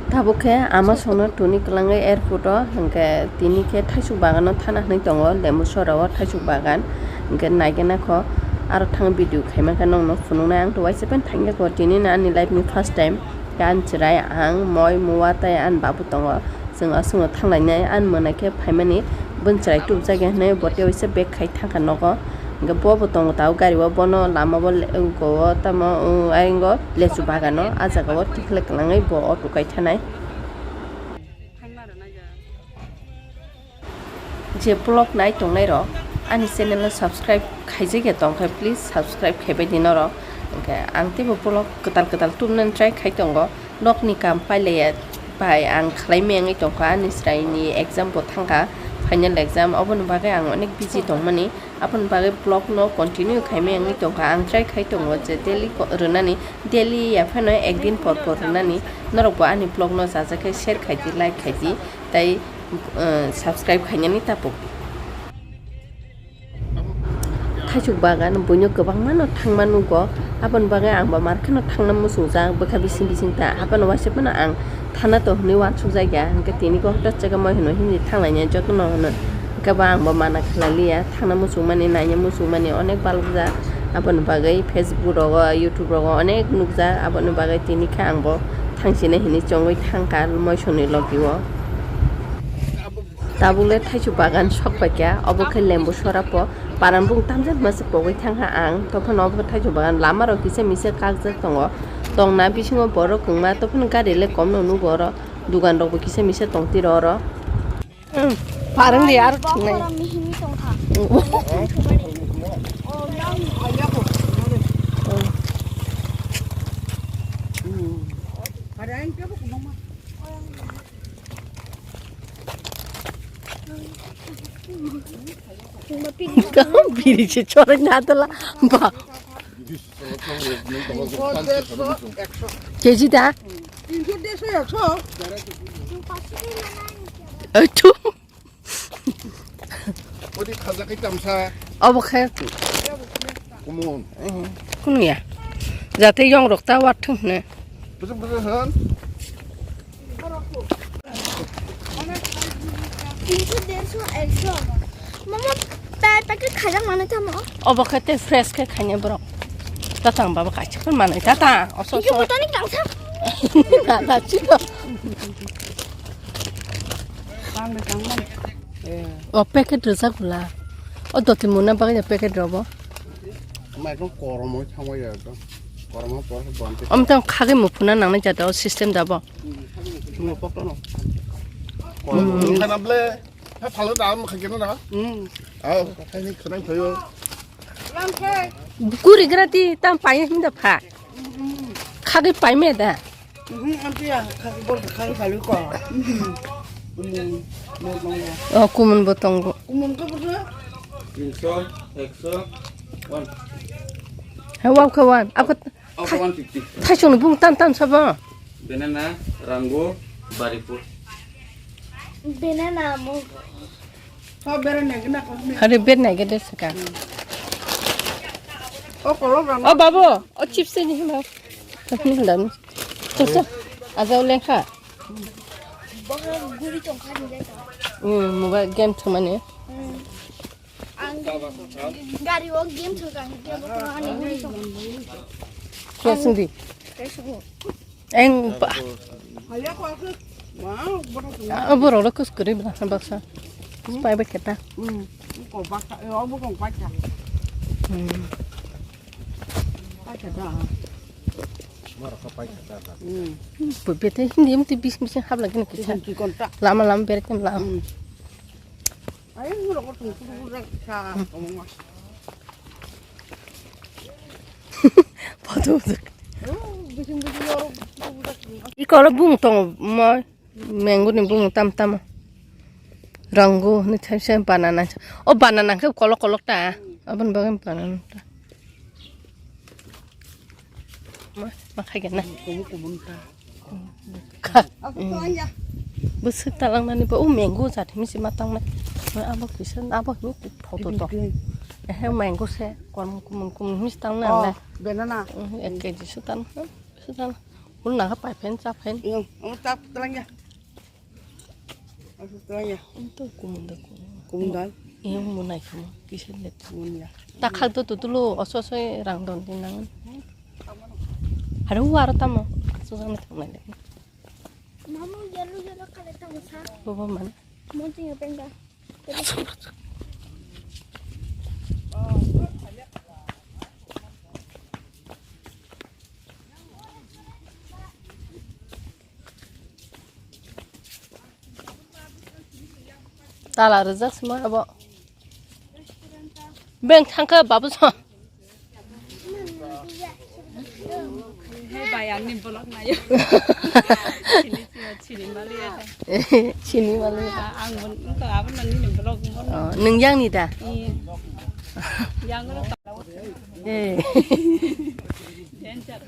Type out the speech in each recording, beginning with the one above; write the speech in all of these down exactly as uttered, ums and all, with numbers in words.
Tabuk khe ama songno tuni kwlangwi airport o, hwnkhe tini khe thaisuk bagano thana hwnwi tongo, Lembusora o thaisuk bagan, hwnkhe naigena kho aro thang video khaima khe nongno phunuknai. Ang to waisa pen thangya kho, tini no ani life ni first time, khe ani chwrai ang, moi, muwa tei ani babu tongo. Chwng aswkno thanglainai, ani mwnai khe phaimani bwchwrai tubujak ya hwnwi bo tei waisa bag khai thangkha nogo. Hwnkhe bo bo tongo tabuk gari o, bono lama o le-, uko o tamo, uh, ayang o lechu bagano, ah jaga o tikhlai kwlangwi bo auto kai thanai. Je vlog nai tongnai rok, ani channel no subscribe khaijak ya tongkha, please subscribe khaibai di norok. Hwnkhe ang teibo vlog kwtal kwtal tubunani try khai tongo. Nokni kam pailaiya bai ang khlai mengwi tongkha, ani chwraini exam bo thangkha, final exam, oboni bagwi ang onek busy tongmani, aboni bagwi vlog no continue khai mengwi tongkha. Ang try khai tongo je daily ko-, rwnani, daily ya phano ekdin por por rwnani, norok bo ani vlog no jaja khe share khai di, like khai di, tei, uh, subscribe khainani tapuk di. Thaisuk bagan buino kwbangma no thangma nugo, aboni bagwi ang bo mar kheno thangna muchungjak bwkha bising bising ta, abono waisa phano ang thana to hwnwi uansukjak ya, hwnkhe tini kok hwtwk chekha moi hwno himdi thanglainai jotono hwno, hwnkhe bo ang bo mana khlai liya, thangna muchungmani, naina muchungmani onek balokjak, aboni bagwi Facebook rogo, YouTube rogo onek nukjak, aboni bagwi tini khe ang bo thangsinai hwnwi chongwi thangkha moisoni logi o. Tabuk le thaisuk bagan sok paikha, obo khe lembu sora po, paran bung tamjak masa pogwi thangkha ang, tophano obo khe thaisuk bagan lama rok kisa misa kakjak tongo, tongna bisingo borok kwbangma, tophano gari le kom no nugo oro, dugan rok bo kisa misa tongtiro oro. Hmm, parang di aro tongnai. Oro mihini tongkha. Hmm. Biri se chorok na tola. Ba. Keji da? Achu. Odi khaja kai tamsa. Obo khe. Kumun. Kunu ya. Jate yong rok ta wat thung ne. Bujung bujung han. Tinso, derso, ekso. Mama, pa-, packet khaijak manwi tamo? Obo khe tei fresh khe khainai borok. Tatang baba kaisa phano manwi tata. Oso. Tinso oso. Botani kangsa. Tata chino. O packet rwjak bwla. O doti muna bagwi packet robo. Mai kong koromoi thangwi ya ekdom. Koromoi por bonte. Om tang khagwi muphuna nangnai jata o system dabo. Khana ble, ha phalo da am khagena da. Hmm. Aw, khaini khana phayo. Kuri grati tam pai hinda pha. Khagwi pai me da. Hmm, anti ya, khagwi bol khagwi phalo ko. Hmm. Hmm. Oh, kumun bo tongo. Kumun ko bol. Tinso, ekso, one. He, wow, kawan. Apa Oh, one fifty. Thaisong ni bung tam tam sabo. Banana, rango, baripur. Banana mo. Oh, banana gana ko. Hari banana gede saka. Oh, kolok rango. Oh, babo, oh, chips ni hima. Tapi ni dan. Tuh, tuh. Aja uleng kha. Bahar guri tong kha ni jai ta. Hmm, mobile game thumani. Hmm. Ang gari o game thwngkha, hwnkhe bo ani guri tong. Khe sungdi. Khe sungo. Eng ba. Haya ko aku. Wow, bodoh tu. Ah, borok lo kus kuri bla baksa. Hmm? Pai ba keta. Hmm. Ko baksa, eh, obo kong baksa. Hmm. Baksa da. Borok ko baksa da. Hmm. Bete hindi em ti bis bis hab lagi ni kisa. Hindi kontra. Lama lama bere tem lama. Hmm. Ayo, ngulok ko tungku tungku rak sa omong mas. Photo. Oh, bising bising oro tungku rak. Iko lo bung tong mo, mango ni bung tam tam. Rango ni thai sai banana. Oh, banana ke kolok kolok ta. Abon bagan banana ta. Ma, ma khai gana. Kumu kumu ta. Kha. Aku tuh aja. Bwswk talang nani ba, o mango jat hinwi se ma tangnai. Ma abo kisa, abo hinwi photo to. Ehe, mango se, kumun, kumun, kumun hinwi se tangnai. Oh, anle. Banana. Mhm, ek kg se tan, se tan. Kul nang kha pai phen cha phen. Yung, ang tap telang ya. Ang tap telang ya. Ang to kumun da kumun. Kumun da? Yang mo nai kamo, kisa le. Kumun ya. Ta khak do tutulo, oso oso rang don din nang. Haro waro tamo, aso jang na thang nai le. Mamu yellow yellow color tamo sa. Bobo man. Mo jing ya penga. Tala rijak sima abo. Beng thangkha babu so. He bai, ang ni vlog nayo. Chini, chini, chini maliya. Chini maliya. Ang bon, engko abon nang ni vlog bon. Oh, nung yang ni da? Iya. Yang lo. Eh. Danger.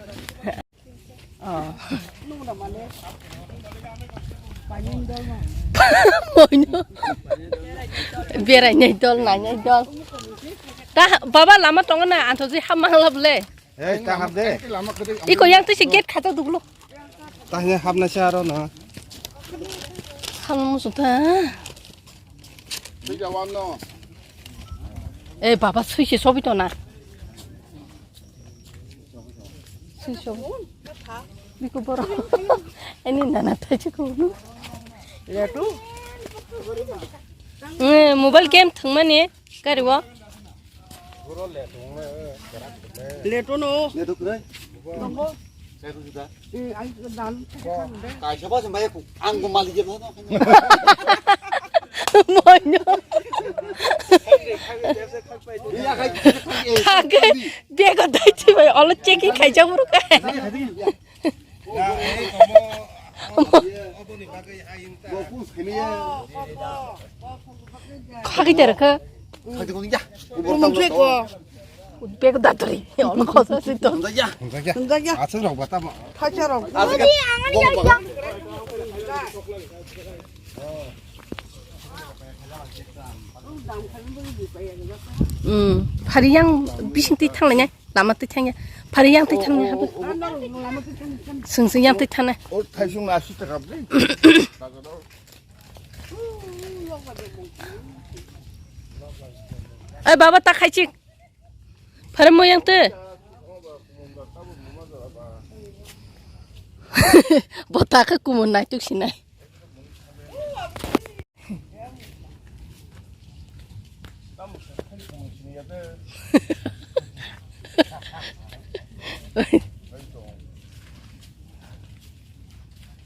Oh. Moino. Berainai dol, nainai dol. Ta baba lama tongo na, anto je hap mang lab le. Ei, ta hap de. Iko yang twi se gate khato duglo. Ta hne hap na se aro na. Hang musu ta. Ei baba sui se sobi to na. Sui sobi. Biko boro. Ani nana thai se ko. Letu. Eh, mobile game thangmani gari o. Letu no. Letu kre. Nongo. Letu sudah. Eh, ai dan. Kaisa ba sampai aku. Ang ko mali je. Moino. Iya kai. Kage bego dai chi bai olo cheki khaijak buru kai. Khaki tera kha. Bego datri. Olo khosa si to. Asal rok bata ma. Thacha rok. Hmm, phari yang bising twi thang nai, lama twi thang ya. Phari yang twi thang nai habo. Sing sing yang twi thang nai. O thaisung na ashi taka bri. Ai baba ta khai chik. Phari mo yang twi. Bota khe kumun nai tuk sinai.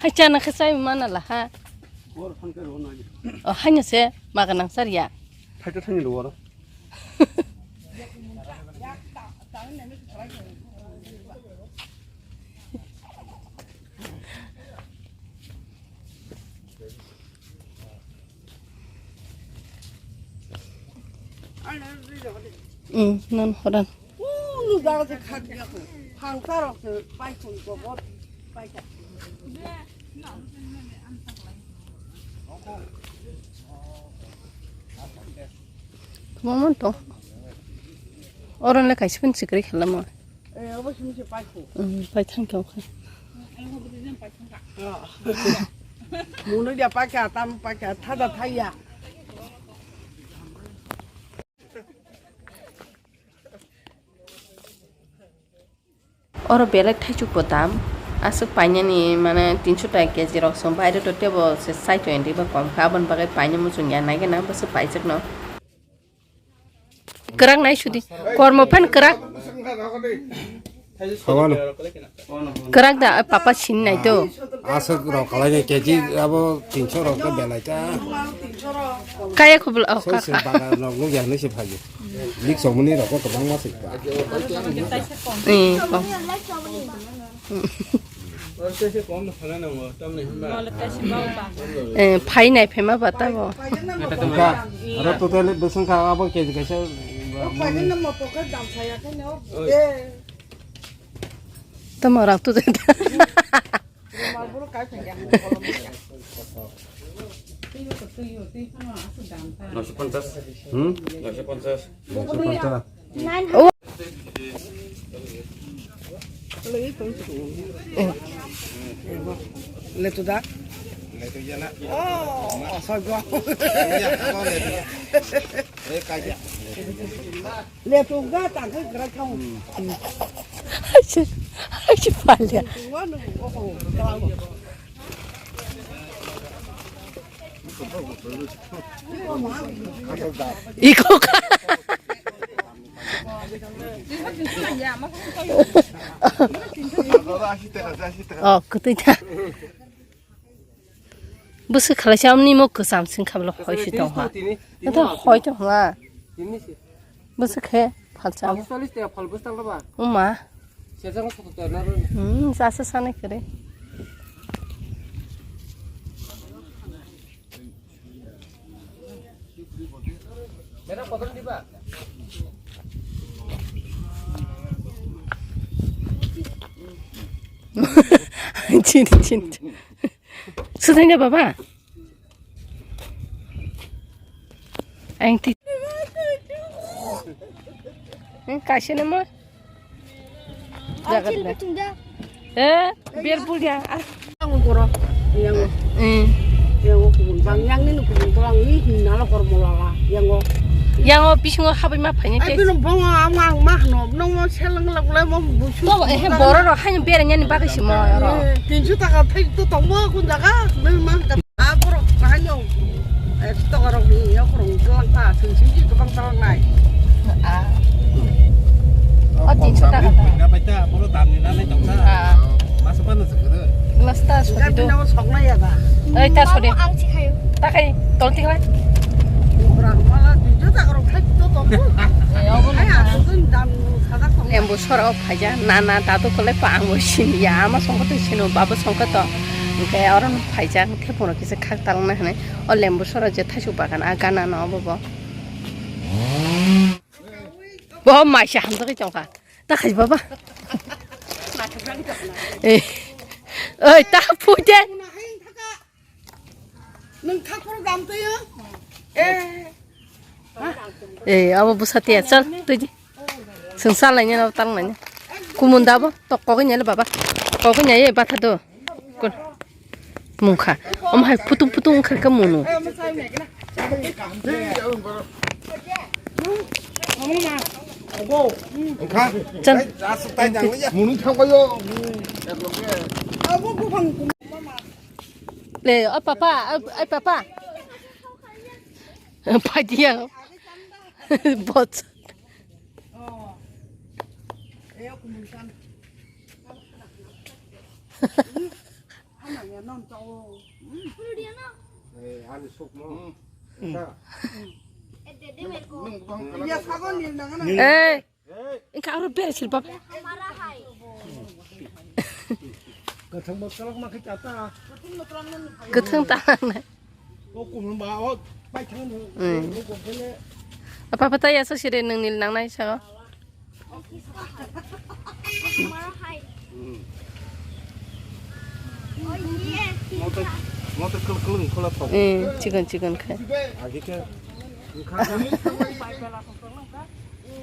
Hai chana khe chai mana la ha. O haino se maga nang sar ya. Thaito thangni lo oro. Hmm, non horan. Unu jaga se khak ya ko. Phangsa rok se pai sung ko bot pai ka. Momon to. Oron le kaisa pun sikri khala mo. Eh, obo simi se pai ko. Hmm, pai thang ka kha. Muno dia pai ka tam pai ka thada thaya. Oro belai thaichuk bo dam, aswk painani mane tinso taka keji rok song, baire to tebo se side twenty ba kom kha, aboni bagwi paina muchung ya nai gana bwswk paijak no. Kwrak nai sudi, kormo phan kwrak. Kwrak da, papa sin nai to. Aswk rok kalai keji abo tinso rok to belai ta. Kaya khubul, oh, kaka. Bagan rok nukya hinwi se phaio. Lik somoni rok kwbangma se pa. Eh, oh. Eh, phai nai phema ba tabo. Aro total bwswng kha abo keji kaisa. Tamo rang tu. Noisho ponchas. Hmm? Noisho ponchas. Noisho ponchas. Oh. Eh. Letu da? Oh, asal gua. Letu ga tangkai gerak kau. Aji, aji palia. Letu gua nunggu, oh, oh, kalau. Iko ka. Oh, kwtwi ta. Bwswk khalai sa amni mo kwcham sing khablo hoi si tong ha. Nato hoi tong ha. Bwswk khe phalsa. Phalsa cholish taka phal bwswk tangla ba? Uma. Sejak no soto tena ro. Hmm, sasa sana kere. Mera kodon diba? Chin, chin, chin. Sudahnya, Baba? Ang ti-, hmm, kaisa na mo? Jagat na. Eh, ber bul ya. Ah. Ang goro. Yang. Hmm. Yang kubun bang, yang ni kubun tulang ni hinna lo kor molala. Yang o. Yang o bisingo habai ma phaini. Ai, te. Bino bongo ang ang mah no, nong mo seleng lak lai mo busu. To, eh, boro ro haino bereng yani bagwi si mo ro. Eh, tinsu taka thai to tong mo kun jaga, nang mah ka. Ah, borok kahani o, eh, tokarok ni, yokorok ni tlang ta, sing sing ji gobang tlang nai. Ah. Oh, tinsu taka ta. Buina bai ta, boro dam ni na nai tong ta. Ah. Masa pa na sakere. Masta sodi do. Bina o sok nai ya da. Oi, ta sodi. Ang si khayo. Ta khai, tol ti khai. Borok mala tinsu takarok khai to tong. Eh, obo. Ai, na. Asu dam sadak tong. Lembu sora o phaija, na, na, dadu kolai pa ang bo sini ya, ama songkha to sino, babo songkha to. Hwnkhe oro no phaijak, thepung rok kisa khak talna hinwi. O lembu sora je thaichuk bagan, a gana no obo bo. Bo maisa hamjagwi tongkha. Ta khai baba. Eh. Oi, ta phuide. Nung thakphuru dam twi o? Eh. Eh, abo bwsa tiya, chal, twi di. Sung salai ni, abo tang lai ni. Kumun da bo, tok kok ni le baba. Kok ni ye batha do. Kun. Mungkha. Om hai putung putung kha ka munu. Chal. Munu thang yo. Le, o papa, o, o papa. Phaidi ya. Bot. Eh. Wngkha aro bere sil baba. Kwthang bo kolok ma khe chata. Kwthang ta nang nai. O kumun ba o pai thang no. Hmm. O kok kene. Apa apa ta ya sa sire nang nil nang nai sa. Motor, motor kel kel khola thok. Hmm, chigon chigon khe. Agi khe.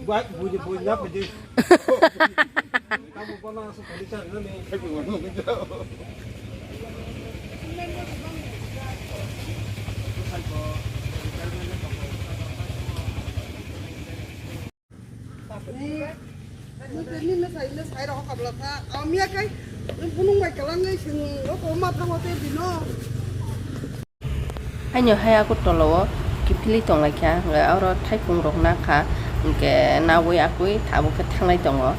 Ba, bui, bui, ya, bui. Kamu pernah masuk Malaysia, ini? Ni, ni, ni, ni, sai, ni, sai, rok, kabla, sa, amia, kai, bunung, bai, kalang, ni, sing, rok, ma, thang, te, bino. Haino hai Agartala o kiphilwi tonglaikha, hwnkhe oro thaipung rok nakha, hwnkhe nawi akwi tabuk khe thanglai tongo.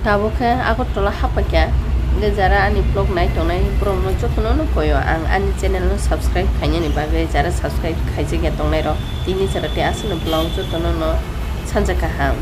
Tabuk khe Agartala haphaikha, hwnkhe jara ani vlog nai tongnai borokno jotono no koyo ang ani channel no subscribe khainani bagwi, jara subscribe khaijakya tongnai rok tini jora tei aswkno vlog jotono no sanja kaham.